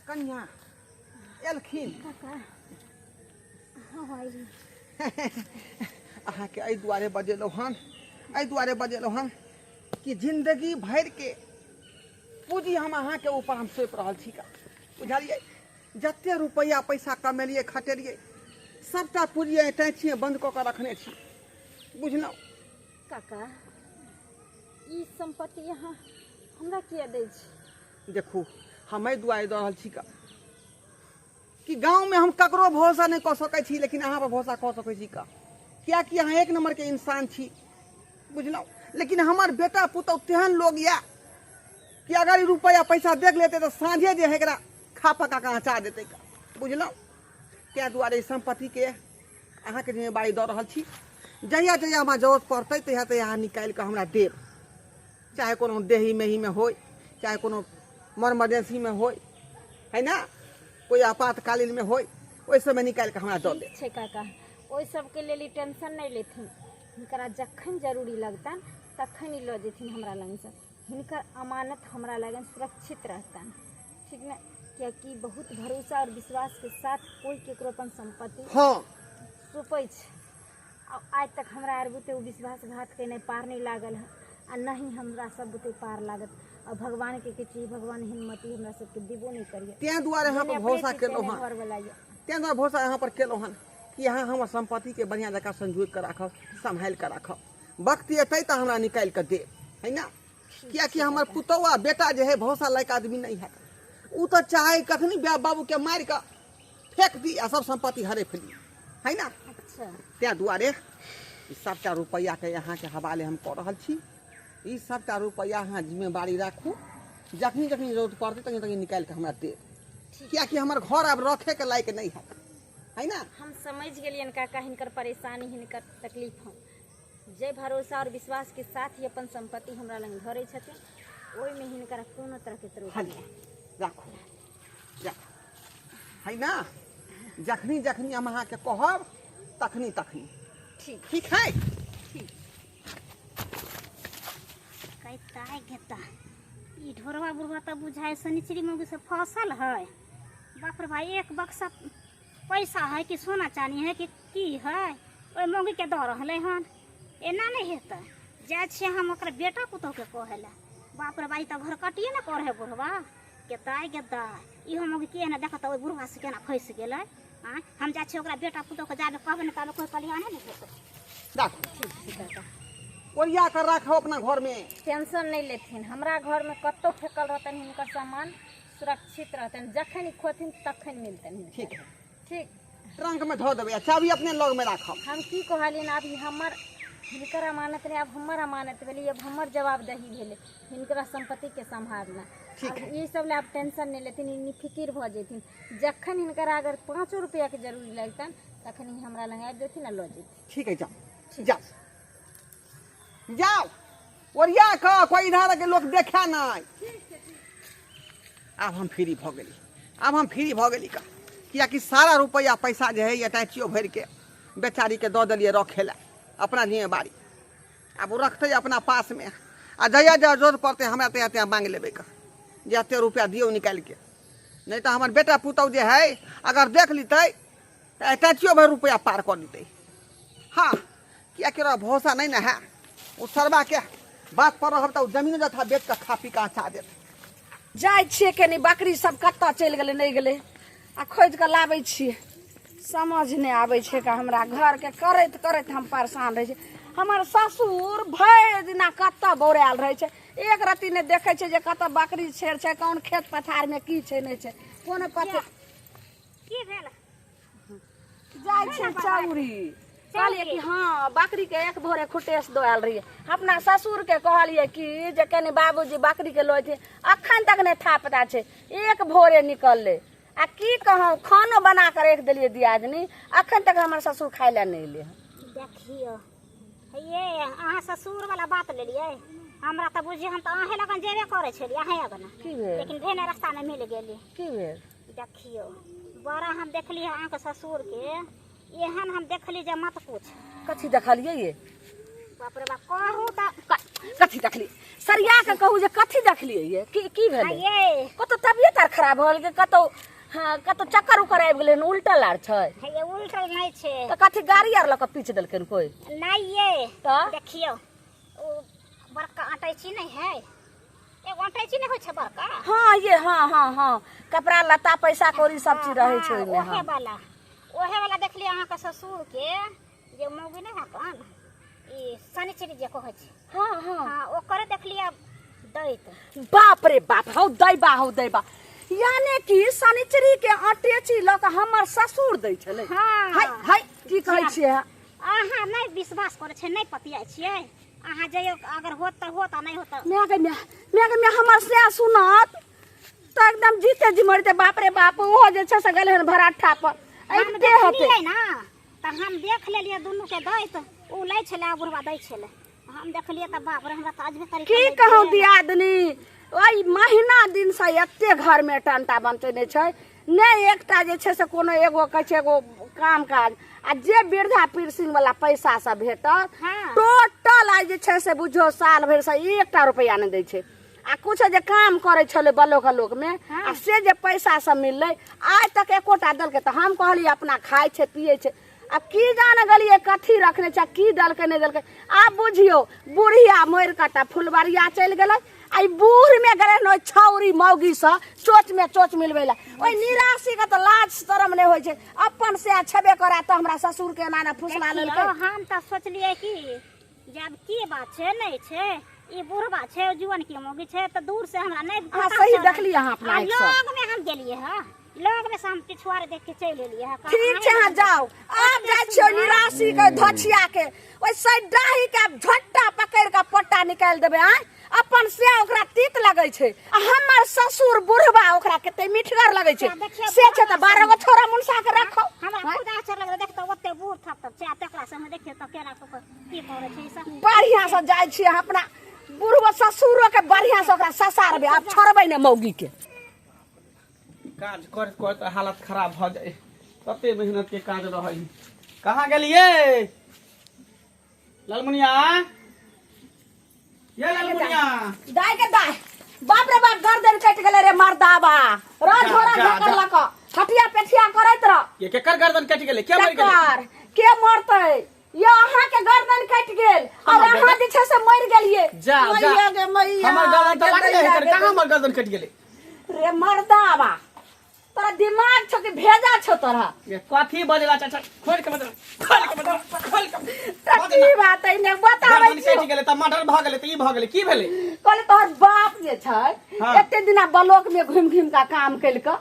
कन्या एलखिन। काका हाँ हाँ अयली। अहाँके एहि दुआरे बजेलहुँ हन, एहि दुआरे बजेलहुँ हन कि जिन्दगी भरिके पूँजी हम अहाँके ऊपर हम सौंपि रहल छी का, बुझलियै? जते रुपैआ पैसा कमेलियै खटेलियै सबटा पूँजी अटैचीमे बन्द कऽ कऽ रखने छी, बुझलहुँ? काका ई सम्पत्ति अहाँ हमरा किया दै छी? देखू हम एहि दुआरे दऽ रहल छी का कि गाँवमे हम ककरो भरोसा नहि कऽ सकै छी, लेकिन अहाँ पर भरोसा कऽ सकै छी का, कियाकि अहाँ एक नम्बरके इंसान छी, बुझलहुँ? लेकिन हमर बेटा पुतहु तेहन लोग यऽ कि अगर ई रुपैआ पैसा देख लेतै तऽ साँझे जे है एकरा खा पका कऽ अँचा देतै का, बुझलहुँ? ताहि दुआरे ई सम्पत्तिके अहाँके जिम्मेवारी दऽ रहल छी। जहिया जहिया हमरा जरूरत पड़तै तहिया तहिया अहाँ निकालि कऽ हमरा देब, चाहे कोनो देही मेहीमे होय, चाहे कोनो मर मर्जेंसीमे होय, है ना, कोइ आपातकालीनमे होय, ओहि समय निकालि कऽ हमरा दऽ देब। ठीक छै काका, ओहि सबके लेल ई टेंशन नहि लेथिन। हिनकरा जखन जरूरी लगतनि तखन ई लऽ जेथिन हमरा लगसँ। हिनकर अमानत हमरा लगन सुरक्षित रहतनि, ठीक ने? कियाकि बहुत भरोसा और विश्वास के साथ कोई केकरो अपन सम्पत्ति सौंपै छै। आ आइ तक हमरा आर बुते ओ विश्वासघात केनाइ पार नहि लागल हँ, आ नहि हमरा सब बुते पार लागत। आ भगवानके के चीज भगवान हिम्मती हमरा सबके देबो नहि करिए। तें दुआरे अहाँ पर जेने अपने भरोसा छी केलहुँ तेने हँ, घरवला यऽ। तें दुआरे भरोसा अहाँ पर केलहुँ हन कि अहाँ हमर सम्पत्तिके बढ़िआँ जकाँ संजोगि कऽ राखब, सम्हालि कऽ राखब। वक्त एतै तऽ हमरा निकालि कऽ देब, है ना? कियाकि हमर पुतहु आ बेटा जे है भरोसा लायक आदमी नहि है। ओ तऽ चाहे कखनी बाप बाबूके मारि कऽ फेंक दी आ सब सम्पत्ति हड़पि ली, है ना? अच्छा। तें दुआरे ई सबटा रुपैआके अहाँके हवाले हम कऽ रहल छी। ई सबटा रुपैआ अहाँ जिम्मेवारी राखू, जखनी जखनी जरूरत पड़तै तखनी तखनी निकालि कऽ हमरा देब, कियाकि हमर घर आब रखैके लायक नहि है, है ना? हम समझ गेलियनि काका हिनकर परेशानी, हिनकर तकलीफ। हम जे भरोसा और विश्वास के साथ ही अपन संपत्ति हमरा लग धरै छथिन, ओहिमे हिनकर कोनो तरह के त्रुटि हली, नहि। राखू, राखू, है ना? जखनी जखनी हम अहाँके कहब तखनी तखनी। ठीक। ठीक है? ठीक। कैता गेता ई ढोरवा बुढ़वा तऽ बुझाइ शनिचरी मौगी से फसल है। बाप रे भाई, एक बक्सा पैसा है कि सोना चानी है कि की है, ओहि मौगीके दऽ रहलै हन। एना नहि हेतै, जाइ छियै हम ओकरा बेटा पुतोहके कहै लए। बाप रे बाप, ई तऽ घर कटिए ने करै है बुढ़वा। केताय गेदा इहो मौगी के ने देखत ओहि बुढ़वा से केना फँसि गेलै। आँय, हम जाइ छियै ओकरा बेटा पुतोहके जाबे कहबै ने ताबे कोइ कल्याणे नहि हेतै। राखू। ठीक छै काका। ओरिया कर राखो अपना घर में। टेंशन नहीं लेथिन, हमरा घर में कतौ फेकल रहतनि हिनकर सामान सुरक्षित रहतनि, जखन ई खोथिन तखन मिलतनि हिनका। ठीक है। ठीक। ट्रंक में धो देबै आ चाबी अपने लग में राखब। हम की कहलियनि, आब ई हमर हिनकर अमानत नहि, आब हमर अमानत भेलै, आब हमर जवाबदेही भेलै हिनकर सम्पत्तिके सम्हारना। ठीक आब है। ई सब लए आब टेंशन नहि लेथिन, ई निफिकिर भऽ जेथिन। जखन हिनकर अगर 5 रुपैआके जरूरी लगतनि तखन ई हमरा लग आबि जेथिन आ लऽ जेथिन। ठीक है, जाओ जाओ जाओ, ओरिया कऽ कोई इधर के लोग देखे नहीं। आब हम फ्री भऽ गेली, आब हम फ्री भऽ गेली का, कियाकि सारा रुपैआ पैसा जे है अटैचियो भरिके बेचारीके दऽ देलियै रखे लए अपना जिम्मेवारी। आब ओ रखतै अपना पासमे, आ जहिया जहिया जरूरत पड़तै हमरा तहिया तहिया माँगि लेबै का, जे एते रुपैआ दियौ निकालिके, नहि तऽ हमर बेटा पुतहु जे है अगर देख लेतै तऽ अटैचियो भरि रुपैआ पार कऽ देतै। हाँ, कियाकि ओकरा भरोसा नहि ने है, ओ सरबाके बात पर रहब तऽ ओ जमीनो जथा बेच कऽ खा पी कऽ अँचा देत। जाइ छियै कनि बकरी सब कतऽ चलि गेलै नहि गेलै, आ खोजि कऽ लाबै छियै। समझ नहि आबै छै का हमरा, घरके करैत करैत हम परेशान रहै छी। हमर ससुर भरि दिना कतऽ बौरायल रहै छै, एक रत्ती नहि देखै छै जे कतऽ बकरी छेड़ छै, कोन खेत पथारमे की छै नहि छै, कोनो पते। की भेल? जाइ छै चौरी, कहलियै कि हँ बकरीके एक भोरे खुटेस दऽ आयल रहियै। अपना ससुरके कहलियै कि जे कनि बाबूजी बकरीके लऽ अयथिन, अखन तक नहि था पता छै, एक भोरे निकललै। आ की कहूँ, खानो बना कऽ राखि देलियै दियादनी, अखन तक हमर ससुर खाय लए नहि एलै हन। देखियौ हे, अहाँ ससुर वाला बात लेलियै, हमरा तऽ बुझियौ हम तऽ अहें लगन जेबे करै छलियै, अहें अगना। की भेल? लेकिन भेने रास्तामे मिल गेली। की भेल? देखियौ बड़ा हम देखली अहाँके ससुरके, एहन हम देखली जे मत पूछ। कथी देखलियै ये? बाप रे बाप, कहू तऽ कथी देखलियै सरिया के कहू जे कथी देखलियै ये की की भेलै ये कतौ तबियत आर खराब भऽ गेल कि कतौ हाँ कतौ चक्कर उक्कर आबि गेलै हन उल्टल आर छै हे उल्टल नहि छै तऽ कथी गाड़ी आर लऽ कऽ पीच देलकै हन कोइ नहि ये तऽ देखियौ ओ बड़का अटैची नहि है एगो अटैची नहि होइ छै बड़का हाँ ये हाँ हाँ हाँ कपड़ा लत्ता पैसा कौड़ी सब चीज रहै छै ओहिमे ओहे हाँ वाला ओहे वाला देखलियै अहाँके ससुर के जे मौगी नहि हकन ई शनिचरी जे कहै छै हाँ हाँ हाँ ओकरे देखलियै दैत बाप रे बाप हौ दैबा हौ दैबा यानी कि शनिचरी के अटेची लऽ कऽ हमर ससुर दै छलै हाँ। हाय हाय की कहै छियै अहाँ नहि विश्वास करै छियै नहि पतियाइ छियै अहाँ जइयौ अगर होत तऽ होत आ नहि होत तऽ माय गे माय माय गे माय हमर से सुनत तऽ एकदम जीते जी मरते बाप रे बाप ओहो जे छै से गेलै हन भराठा पर हम अबिते देखलियै हेतै ने तऽ हम देख लेलियै दुनू के दैत ओ लै छलै आ बुढ़वा दै छलै हम देखलियै तऽ बाप रे हमरा तऽ अजबे तरीका की लागि कहूँ गेल। दियादनी ओहि महीना दिनसँ एते घरमे टंटा बनते नहि छै नहि एकटा जे छै से कोनो एगो कहै छै एगो काम काज आ जे वृद्धा पेंशन वाला पैसा सब भेटत हाँ। टोटल आइ जे छै से बुझियौ साल भरिसँ एकटा रुपैआ नहि दै छै आ कुछ जे काम करै छलै बलोक लोकमे हाँ। आ से जे पैसा सब मिललै आइ तक एकोटा देलकै तऽ हम कहलियै अपना खाइ छै पियै छै आब की जाने गेलियै कथी रखने छै आ की देलकै नहि देलकै आब बुझियौ बुढ़िया मरि कऽ तऽ फुलबरिया चलि गेलै आ ई बूढ़मे गेलै हन ओहि छौरी मौगीसँ चोचमे चोच मिलबै लए ओहि निराशीके तऽ लाज शरम नहि होइ छै अपन से छेबे करै तऽ हमरा ससुरके एना एना फुसला देखियौ, लेलकै हम तऽ सोचलियै कि जे आब की बात छै नहि छै ई बुढ़बा छै जुअन के मौगी छै तऽ दूर से हमरा नहि अहाँ पता सही चलल। देखलियै अहाँ अपना आ आँखिसँ। लग में हम गेलियै हँ लग में से हम पिछुआरे देख के चलि एलियै हँ ठीक छै अहाँ जाउ आब जाइ छियै ओहि निराशी के धछिया के ओहि सैडाही के आब झट्टा पकड़ि कऽ पट्टा निकालि देबै आँय अपन से ओकरा तीत लगै छै आ हमर ससुर बुढ़बा ओकरा कते मिठगर लगै छै देखियौ, से छै तऽ 12 गो छोरा मुनसा के राखो हमरा खुद आश्चर्य लगलै देख तऽ ओते बूढ़ थप थप छै आ तकरा से हम देखियौ तऽ केना कऽ की करै छै ई सब बढ़िया से जाइ छियै अहाँ अपना बुढ़बो ससुरो के बढ़िया से ओकरा ससारबै आब छोड़बै ने मौगी के काज करैत करैत हालत खराब भऽ जाइ कते मेहनत के काज रहै कहाँ गेलियै लालमुनिया ये लालमुनिया दाय के दाय बाप रे बाप गर्दन कटि गेलै रे मर्दाबा रह जा, झोरा जा, झकर जा। लऽ कऽ हटिया पेठिया करैत रह ये केकर गर्दन कटि गेलै के मरि गेलै केकर के मरतै यो अहाँ के गर्दन कटि गेल और हमर अहाँ गर्दन- जे छै से मरि गेलियै जा जा मैया गे मैया हमर गर्दन तऽ गे लागले दैया है गे कहाँ हमर गर्दन कटि गेलै रे मर्दाबा तोरा दिमाग छौ कि भेजा छौ तोरा ये कथी बजला चाचा खोल के बजला खोल के बजला खोल के तऽ की बात है ने बताबै गर्दन छियौ कटि गेलै तऽ मर्डर भऽ गेलै तऽ ई भऽ गेलै की भेलै कहले तोहर बाप जे छै हाँ। एते दिना ब्लॉक में घुमि घुमि कऽ काम केलकै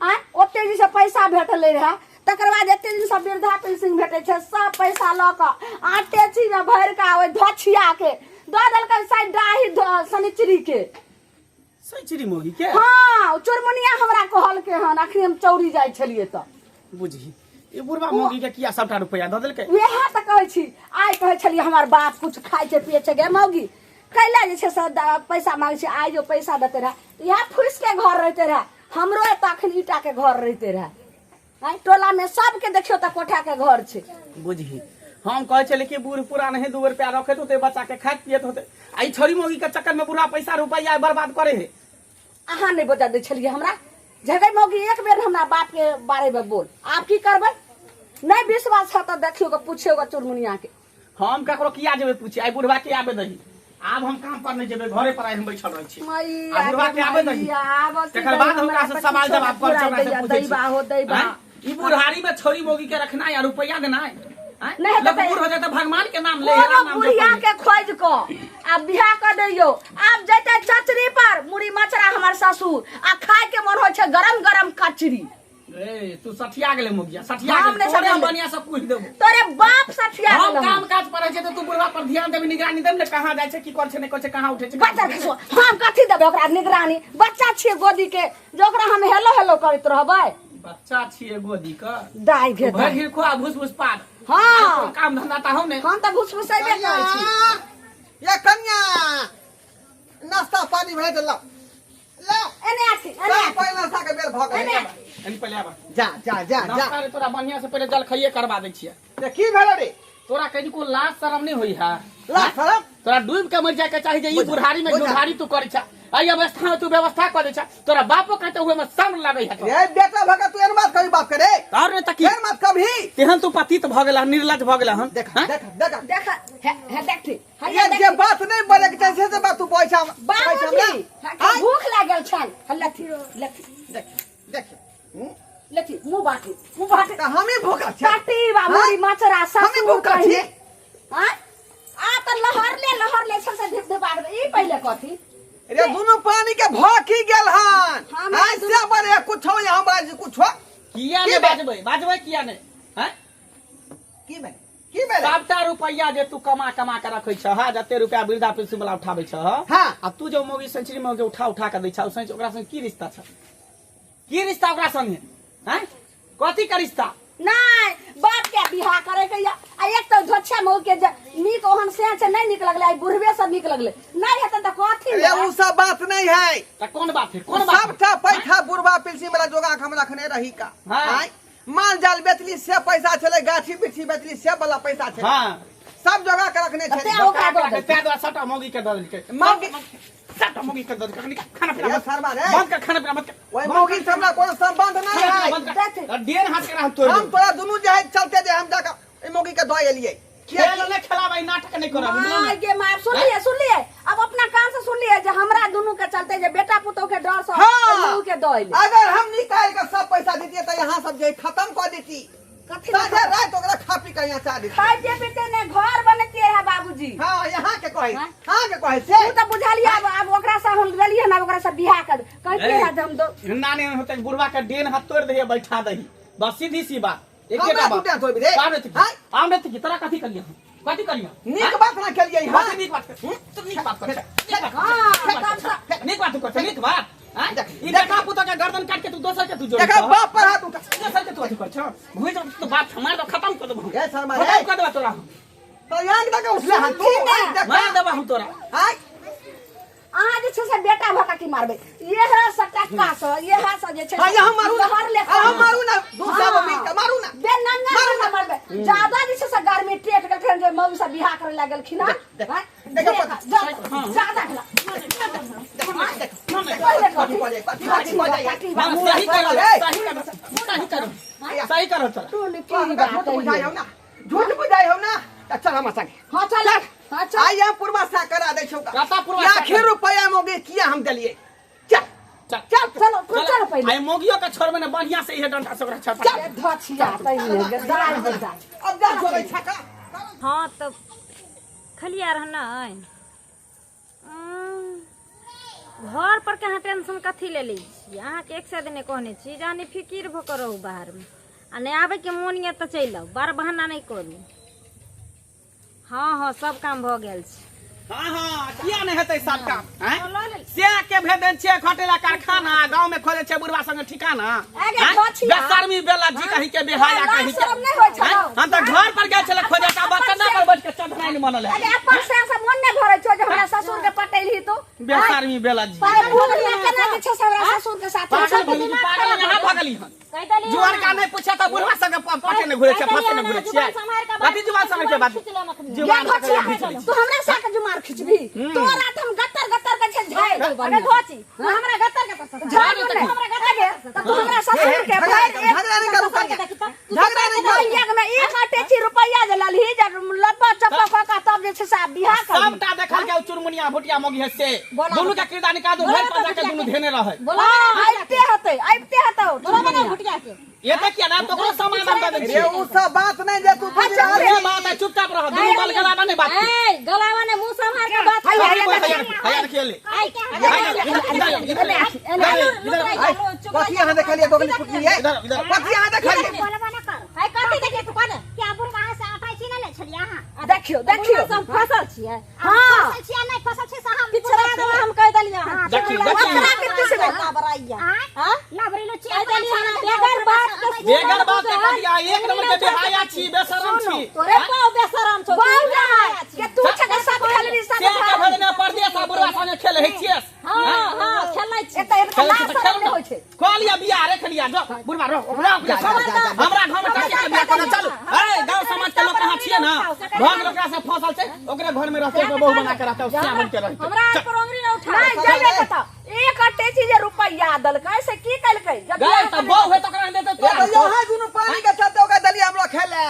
आँय ओते दिन से पैसा भेटलै रहए तकर बाद एते दिन से वृद्धा पेंशन भेटै छै सब पैसा लऽ कऽ आटेची में भरि कऽ ओहि धोछिया के दऽ देलकै शायद डाही शनिचरी के सैचरी मोगी के हाँ चुरमुनिया हमरा कहलकै हन अखनी हम चौरी जाइ छलियै तऽ बुझी ई बुढ़वा मोगी के किया सबटा रुपया दऽ देलकै वएह तऽ कहै छी आइ कहै छलियै हमर बाप कुछ खाइ छै पियै छै गे मौगी कैला जे छै से पैसा मांगै छै आइ जो पैसा देते रहए इएह फूसि के घर रहिते रहए हमरो एतऽ अखन ईटा के घर रहिते रहए आँय टोला में सबके देखियौ तऽ कोठा के घर छै बुझही हम कहै छलियै कि बूढ़ पुरान है 2 रुपया रखैत होते बच्चा के खाइत पियत होते आ ई छोरी मौगी के चक्कर में बूढ़ा पैसा रुपया बर्बाद करे है अहाँ नहि बजा दै छलियै हमरा झगै मौगी एक बेर हमरा बाप के बारे में बोल आब की करबै नहि विश्वास है तऽ देखियौ गे पूछियौ गे चुनमुनिया के हम ककरो किया जेबै पूछे आइ बुढ़वा के आबे दही आब हम काम पर नहि जेबै घरे पर आइ हम बैठल रहै छी मैया आ बुढ़वा के आबे दही मैया, आब की तकर बाद दही हमरा हमरा से तऽ सवाल किछो जवाब कर नहि हमरा से दैया, पूछै छी दैबा हो दैबा। आँय? ई बुढ़ारी में छोरी मोगी के रखना या रुपया देना है आँय? नहि लोग तऽ बूढ़ हो जाए तऽ भगवान के नाम ले कोनो राम नाम बुढ़िया जपै। के खोज कऽ आ बियाह कऽ दैयौ आब जैते चचरी पर मुड़ी मचरा हमर ससुर आ खाय के मन होइ छै गरम गरम कचरी ए तू सठिया गेले मुगिया सठिया हम गेले नहि तोरे हम सठियेलै। बढ़िया से पूछ देबो तोरे बाप सठिया हम गेल काम काज पर रहै छै तऽ तू बुढ़वा पर ध्यान देबी निगरानी देबी ने कहाँ जाइ छै की करै छै नहि करै छै कहाँ उठै छै बच्चा खसो हम कथी देबै ओकरा निगरानी बच्चा छियै गोदी के जे ओकरा हम हेलो हेलो करैत रहबै बच्चा छियै गोदी के दाइ घे तू भरि घिर खुआ भूस भूस पार हाँ। कोनो काम धंधा तऽ हौ ने हम तऽ घुसघुसेबे करै छी ये कन्या नाश्ता पानी भए गेल ला एने आथी एने सब आथी पहिले नाश्ता के बेर भऽ गेल एने एनी पहिले आबा जा जा जा जा नाश्ता रे तोरा बढ़िया से पहिले जलखइये करबा दै छियै ये की भेलो रे तोरा कनिको लाज शरम नहीं होई है? लाज शरम? तोरा डूब के मर जाए के चाही जे ई बुढ़ारी में बुझा। बुढ़ारी तू करै छा, एहि अवस्था में तू व्यवस्था करै छा, तोरा बापो कहते हुए में शर्म लागै है तोरा। रे बेटा भगा, तू एहन बात कभी बात करे? और नहीं त की? एहन बात कभी? तेहन तू पतित भऽ गेला, निर्लज भऽ गेला हन। देख। हैं? देख देख। देख, हे हे देखी। ये जे बात नहीं बोले के चाही से बात तू पैसा पैसा बाबूजी हमरा भूख लागल छल, लथी लथी। देख देख। लथी, मुंह बाटी, मुंह बाटी। तऽ हमही भूखल छी? बाटी बाबूजी मचरा हमही ससुर भूखल छी? कहिने। आँय? आ तऽ लहरले लहरले छल से धिप धिपा गेल। ई पहिले कथी? रे दुनू पानी के भौकी गेल हन। हमरा आइ से बड़े कुछो यहाँ बाज कुछो। किया की नहीं भेल? बाजबै? बाजबै किया नहीं? हैं? की भेल? की भेल? सबटा रुपैया जे तू कमा कमा के रखै छह, जते रुपया वृद्धा पेंशन वाला उठाबै छह, हाँ। आ तू जो मौगी सेंचुरी में के उठा उठा के दै छह, ओ ओकरा संग की रिश्ता छ? की रिश्ता ओकरा संगे? हैं? कथी के रिश्ता? नहीं, बाप के बियाह करे के या आ एक तो धोछा मऊ के नीक ओहन से नहीं नीक लगले, आई बुढ़वे से नीक लगले नहीं हेतन त कथी अरे ने? उ सब बात नहीं है। त कौन बात है? कौन बात है? सबटा पैसा बुढ़वा पेंशन वाला जोगा के हम रखने रही का। हाँ। आँय? माल जाल बेचली से पैसा छले, गाछी बिछी बेचली से वाला पैसा छले। हाँ। सब जोगा के रखने छले। ते ओकरा दऽ देलकै। तें दुआरे सबटा मौगी के दऽ देलकै। मौगी सबटा मौगी के दऽ देलकै। कनी खाना पीना ये बंद। शर्मा रे। बंद कर खाना पीना बंद कर। ओहि मौगी से हमरा कोनो संबंध नहीं खाना है। पीना बंद कर। देख। और डेढ़ हाथ के हम तोड़ हम देब। तोरा दुनू जे है चलते जे हम जाके ई मौगी के दऽ एलियै। खेल नहि खेलाबै, नाटक नहि करब, बुझलहुँ माय ने? गे माय, सुनलिए सुनलिए, अब अपना कान से सुनलिए जे हमरा दुनू के चलते जे बेटा पुतोह के डर से हाँ। मऊ के दऽ एलै। अगर हम निकाल के सब पैसा देतियै तऽ यहाँ सब जे खत्म कऽ देती। कथी? साझे रात ओकरा खा पी के यहाँ चाह देती। खाइते पीते ने घर बनतियै है बाबूजी। हाँ, यहाँ के कहे। हाँ? हाँ के कहे से। तू तऽ बुझलियै, आब ओकरा से हम लेलियै हन, आब ओकरा से बियाह कर कहतियै है जे हम दो नानी होतै बुढ़वा के डेन हाथ तोड़ दही, बैठा दही, बस सीधी सी बात। हमरा एकेटा बात। टूटे तोड़बी रे। आब नहि हाँ? आब नहि तोरा कथी करियै हम? कथी करियै? नीक बात ना केलियै। हाँ। कथी नीक बात कर? तू नीक बात कर, नीक बात हाँ, कर, तब से- नीक बात कर, नीक बात। हाँ? देख, ई बेटा पुतोह के गर्दन काट के तू दोसर के तू जोड़। देखा बाप पर हाथ उठा। दोसर के तू अथी कर छ भुइ तो बात हमार तो खत्म कर देबो। ए शर्मा रे। खत्म कर देबो तोरा हम। तो यहाँ तक उठले हाथ तू। सुनथिन ने। आइ देख। मार देबो हम तोरा। आइ अहाँ जे छै से बेटा भऽ कऽ की मारबै? इएह से टक्का से इएह से जे छै हाँ, यहाँ मारू ना। लहर ले। हाँ, मारू ना। दू सब मिल के मारू ना। बे नंगा मारू ना मारबै। ज्यादा जे छै से गर्मी टेट गेलखिन जे मऊ से बियाह करे लए गेलखिन हन। देख, आँय? देख, देख, पति। ज्यादा भेला। देख, पहिले कथी कथी? कऽ जाय, कथी कथी कऽ जाय? कथी बा? हाँ, सही कर, ए। सही कर, सही कर, सही कर तोरा। सुन की तोरा बात झूठ है बुझाइ हौ ना, झूठ बुझाइ हौ ना, तऽ चल हमर संगे। हाँ चल, हाँ चल। आइ हम पूर्वा सा करा दै छौ। कतऽ पूर्वा सा? लाखे रुपया मोगे किया हम देलियै? चल। चल। चल। चलो चलो पहिले। आई मोगियो के छोड़बे ने बढ़िया से इहे डंडा से ओकरा छड़। चल धछिया तै ने दाइ दे दाइ। अब जा छोड़ै छका। हाँ तऽ खलिया रह नहि घर पर के अहाँ टेंशन कथी ले लै छी? अहाँके एक सए दिने कहने छी जे अहाँ निफिकिर भऽ कऽ रहू बाहरमे, आ नहि आबैके मोन यऽ तऽ चलि आउ, बार बहाना नहि करू। हाँ हाँ, सब काम भऽ गेल छै। हाँ हाँ, किया नहि हेतै सब काम? हैं? से के भेजन छियै खटेला कारखाना, गांव में खोले छै बुढ़वा संगे ठिकाना। आगे हैं? धोछिया। बेशर्मी बेला जी कहीं के बेहाया लाज कहीं के। शरम नहि होइ छलौ। हैं? हम तऽ घर पर गेल छलै खोजे ता बर्तन पर बैठ के चढ़नाइ मनल है। अरे अपन से से मन नहि भरै छौ जे हमरा ससुर के पटेलही तू? बेशर्मी बेला जी। पाय भूख लिया केना जे छै से हमरा ससुर के साथ। पागल भइल कि पागल यहाँ भगली हन? कहि देलियै। जुआन का नहीं पूछे तऽ बुढ़वा संगे पटे नहीं घुरे छै, फसे नहीं घुरे छियै। कथी जुबान सम्हार के बात? जुबान गे धोछिया, खींच लै छी। तू हमरा साथ जुमार खिचबी? तोरा तऽ हम गत्तर गत्तर के छै झाड़ि देबौ। अरे धोची, तू हमरा गत्तर के पसंद झाड़ि दू ने। आगे तऽ तू हमरा ससुर के झगड़ा भरि नहि करू, झगड़ा नहि करू कनिया। झगड़ा नहि करू। रुपैया में एक अटेची रुपैया जे ललही जे लप्पा चप्पा कऽ कऽ तब जे छै से आब बियाह कर। सबटा देखल के चुनमुनिया भुटिया मौगी है से बोला। दुनू के किरदार निकाल दो, घर पर जाके दुनू धेने रहे। बोला। आबिते हेतै, आबिते हेतौ। बोला ना भुटिया के। ये तऽ किया ना तोकरो सामान हम दऽ दै रे छियै। उ सब बात नहीं जे तू बुझि रहल ये छी। बात है, चुपचाप रह, दुनू बल गलाबा नहीं बात के। ए गलावा ने मुंह संभार के बात हाय, कर। हाय, हैया हैया देखिए ले। आई इधर इधर इधर। आइ, कथी अहाँ देखलियै दोगली कुटनी यै? इधर इधर। कथी अहाँ देखलियै? बोलबा ना कर। हाय कथी देखिए तू कोने क्या बुढ़वा से आटा छीन ले छलियै अहाँ? देखियौ देखियौ। हम फसल छियै? हाँ। फसल छियै नहि फसल छै से हम पिछड़ा देला, हम कहि देलियै अहाँ। देखियौ देखियौ। ओकरा के किछु नहि। लबरैया हां लबरेलो छियै, कहि देलियै अहाँ बेगर बात के। बेगर बात के कहिया एक नंबर के बेहाया छी, बेशरम छी। तोरे पाव बेशरम छौ। बाउ जाय के तू छके साथ खेलबी साथ। से के भजने परदेस आ बुढ़वा संगे खेल है छियै? हां हां, खेलै छी। एतऽ एतऽ खेलै लाज छी तऽ शरम खेल नहि होइ छै। कहलियै बियाह रे खेलिया जो बुढ़वा रहो, ओकरा हमरा घर में टाके के बियाह करना। चलू ए गांव समाज के लोग कहाँ छियै ना? भऽ गेल ओकरा से फसल छै ओकरे घर में रहते ओकरे बहू बना के रहते सिया बन के रहते हमरा हाथ पर उंगली ना उठा नहीं जेबे कतऽ एक अटेची जे रुपैया देलकै से की केलकै जब गए बियाह त बहू है त ओकरा देते ये तोरा तो यहाँ दुनू पानी के चलते ओकरा दलिया हमरा खेले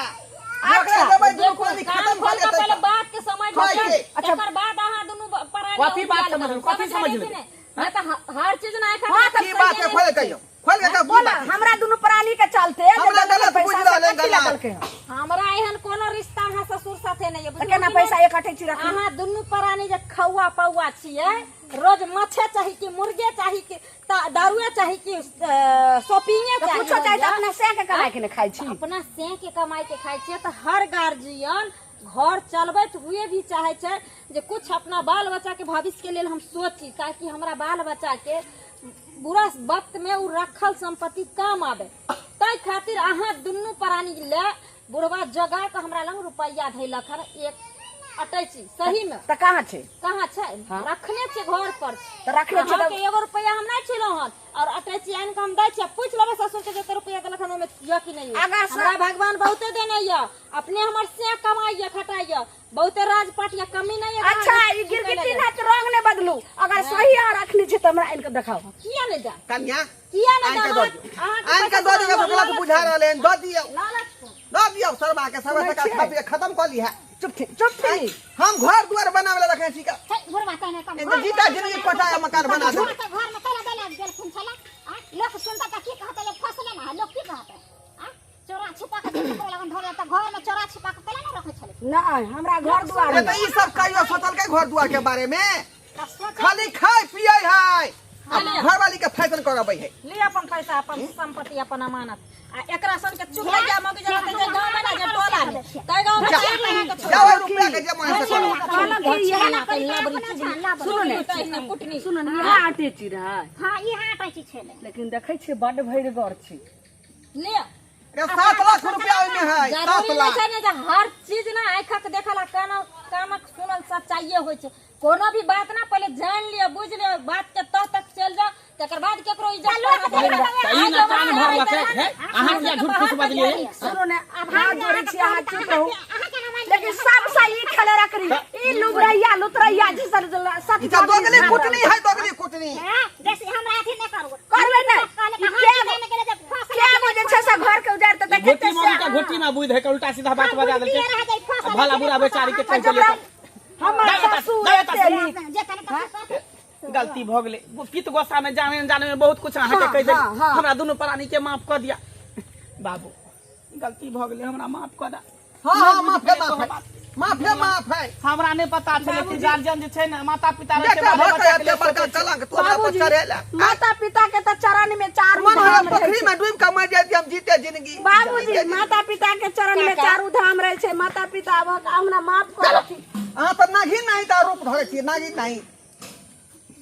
ओकरा देबै दुनू पानी कान खत्म खोल भऽ के जेतै पहिले बात के समझ खाइ लिअ के। तकर बाद अहाँ दुनू परानी कथी बात समझ कथी समझ लेबै नहीं तऽ हर चीज ना हाँ, तऽ की बात है खोल के कहियो खोल के कहियो की बोला बात है? हमरा दुनू प्राणी के चलते जे हमरा देलकै गलत पैसा बुझि से रहल है, कथी लए गलत। देलकै हन? हमरा एहन कोनो रिश्ता अहाँ ससुर साथे नहीं है तऽ केना पैसा एक अटैची रखली अहाँ दुनू प्राणी जे खौआ पौआ छियै रोज माछे चाही कि मुर्गे चाही कि दारुए चाही कि शॉपिंगे तऽ चाही कुछो चाही तऽ अपना सएह के कमाइ के ने खाइ छी अपना सेह के कमाइ के खाइ छियै तऽ हर गार्जियन घर चलबैत हुए भी चाहे छै जे कुछ अपना बाल बच्चा के भविष्य के लेल हम सोची ताकि हमरा बाल बच्चा के बुरा वक्त में उ रखल संपत्ति काम आवे ताहि खातिर अहाँ दुनू प्राणी ले बुढ़वा जगा के हमरा लग रुपैया धैलक हन एक अटैची सही में तऽ कहाँ छै कहाँ छै रखने छै घर पर छै तऽ रखने छै अहाँके एगो रुपैया हम नहि छेलहुँ हन और अटैची आनि कऽ हम दै छियै पूछि लेबै ससुर के जते रुपैया देलक हन ओहिमे यऽ कि नहि यऽ अगर हमरा भगवान बहुते देने यऽ अपने हमर से कमाइ यऽ खटाइ यऽ बहुते राजपाट यऽ कमी नहि यऽ अच्छा ई गिरगिटी ना तऽ रंग नहि बदलू अगर सही अहाँ रखने छी तऽ हमरा आनि कऽ देखाउ किया नहि जा कन्या किया नहि आनि के जा दऽ दियौ आनि के दऽ दियौ तऽ गलत बुझा रहल हन दऽ दियौ लालच को दऽ दियौ सरबा के सरबा टका खा पी के खत्म कऽ लीहे चुप थी चुप थी हम घर दुआर बनावे ला रखने छी का हे, बुढ़वा तहिना कम एक जीता जिंदगी कोटा मकान बना दे घर के घर में कैला देला गेलखुन छला आ लोक सुनता त की कहता जे फसले ना है लोक की कहता आ चोरा छिपा के जे ककरो लगन धरे त घर में चोरा छिपा के कैला ना रखे छले नहीं हमरा घर दुआर अरे तऽ ई सब कहियो सोचलकै घर दुआर के बारे में त सोच खाली खाय पियै है आ घरवाली के फैशन करबै है ले अपन पैसा अपन संपत्ति अपन अमानत आ एकरा सन के चुक जा मग जा ते गांव में ना जे टोला में तै गांव में चार महीना के छोड़ जाओ रुपया के जमा से करो कहलक कि इएह सुनो ने कुटनी सुनो ने इएह अटैची रहै हां ई हाथ अछि छले लेकिन देखै छियै बड्ड भरिगर छै ले रे 7 लाख रुपया ओहिमे है 7 जरूरी नहीं लाख छै ने जे हर चीज ना आँखक देखल आ कानक कानक सुनल सच्चाइए होइ छै कोनो भी बात ना पहिले जान लिअ बुझ लिअ बात के तह तक चलि जाओ तकर बाद केकरो इज्जत तऽ ई ना कान भरलक हे अहाँ किया झूठ फूस बजलियै सुनू ने हाथ जोड़ै छी अहाँ चुप रहू लेकिन सबसँ ई खेले रखरी ई लुबरैया लुतरैया जी सर सच ई तऽ दोगली कुटनी है दोगली कुटनी हां जैसे हमरा अथी नहीं करू करबै नहि। कहले ई कि के हाथ देने के लिए जब फसल के गो जे छै से घर के उजाड़ि तऽ देखै घोटी मम्मी के घोटी में बुझ है के उल्टा सीधा बात बजा देलकै रह जाई फसल आ भला बुरा बेचारी के कहि देलियै हमर दाइ एतऽ, ससुर दाइ एतऽ। एते नीक जे तने त गलती भऽ गेलै पित गोस्सा में जाने जाने में बहुत कुछ अहाँके हाँ, कहि देली हाँ, हाँ। हमरा दुनू प्राणी के माफ कऽ दिया बाबू गलती भऽ गेलै हमरा माफ कऽ दे हाँ हाँ माफ है माफ है माफ है माफ है हमरा नहि पता छलै कि गार्जियन जे छै ने माता पिता रहै छै बेटा बाले भऽ बच्चा के के लेल बड़का सोचै छै। कलंक तू हमरा पर बाबूजी चढ़ेला माता पिता के तऽ चरण में चारू मन धाम होइए रहै पोखरी छै में डूबि के मरि जाइत हम जीते जिंदगी बाबूजी माता पिता के चरण में चारू धाम रहै छै माता पिता भऽ कऽ हमरा माफ करथिन अहाँ तऽ नागिन नहीं तऽ रूप धरै छी नागिन नहीं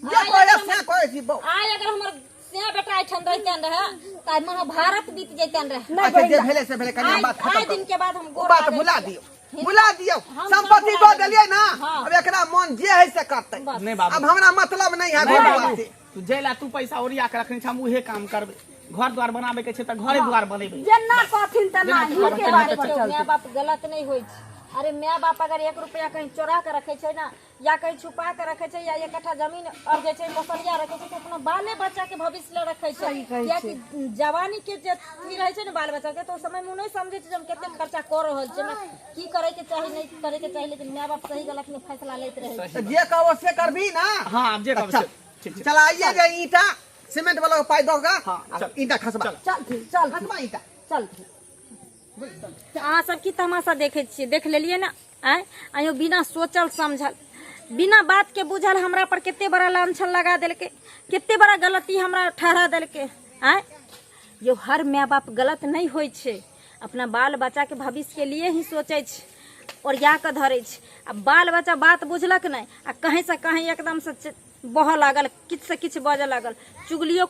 जे कहै से कहै छी बहु आइ अगर हमर से बेटा एहिठाम रहितन रहे तऽ आइ महाभारत बीत जैतन रहे नहि अच्छा जे बहिन भेलै से भेलै कनि आइ बात आइ खत्म दिन के बाद हम करू गोर बात लागै भुला छियै। दियौ भुला दियौ हम संपत्ति भुला दऽ देलियै ना हाँ। अब एकरा मन जे है से करतै बस। नहि बाबू अब हमरा मतलब नहीं है नहि घर बाबू दुआर से तू जैला तू पैसा ओरिया के रखने छ हम उहे काम करबै घर द्वार बनाबे के छै तऽ घरे द्वार बनेबै जेना कहथिन तेना जेना हिनके कहथिन बात तेना पर देखियौ, चलतै माय बाप गलत नहि होइ छै अरे माय बाप अगर 1 रुपया कहीं चोरा के रखे छै ना या कहीं छुपा के रखे छै या 1 कट्ठा जमीन और जे छै मसलिया रखे छै तऽ अपना बाले बच्चा के भविष्य ले रखे छै सही कहै कियाकि जवानी के जे अथी रहै छै ने बाल बच्चा के तऽ ओ समय मे ओ नहि समझै छै जे हम कते खर्चा कऽ रहल छियै हमरा की करे के चाही नहि करे के चाही लेकिन माय बाप सही गलत में फैसला लैत रहै छै तऽ जे कहबो से करबी ना हाँ आब जे कहब अच्छा से ठीक छै चल आइए जे ईंटा सीमेंट वाला के पाई दो हाँ, चल। ईंटा खसबा चलथिन चलथिन खसबा ईंटा चलथिन अहाँ सब की तमाशा देखै छियै देख लेलियै ने आँय आइयो बिना सोचल समझल बिना बात के बुझल हमरा पर कते बड़ा लांछन लगा देलकै कते बड़ा गलती हमरा ठहरा देलकै आँय यो हर माय बाप गलत नहि होइ छै अपना बाल बच्चाके भविष्यके लिए ही सोचै छै ओरिया कऽ धरै छै आ बाल बच्चा बात बुझलक नहि आ कहींसँ कहीं एकदमसँ बहऽ लागल किछुसँ किछु बजऽ लागल चुगलियो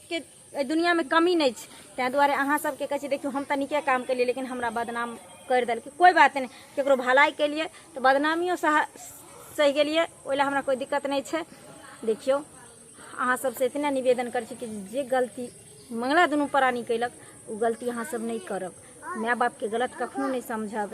के एहि दुनिआँमे कमी नहि छै ताहि दुआरे अहाँ सबके कहै छी देखियौ हम तऽ नीके काम केलियै लेकिन हमरा बदनाम करि देलकै कोइ बात नहि ककरो भलाइ केलियै तऽ बदनामियो सहि गेलियै ओहि लए हमरा कोइ दिक्कत नहि छै देखियौ अहाँ सबसँ इतना निवेदन करै छी कि जे गलती मंगला दुनू प्राणी कयलक ओ गलती अहाँ सब नहि करब माय बापके गलत कखनो नहि समझब।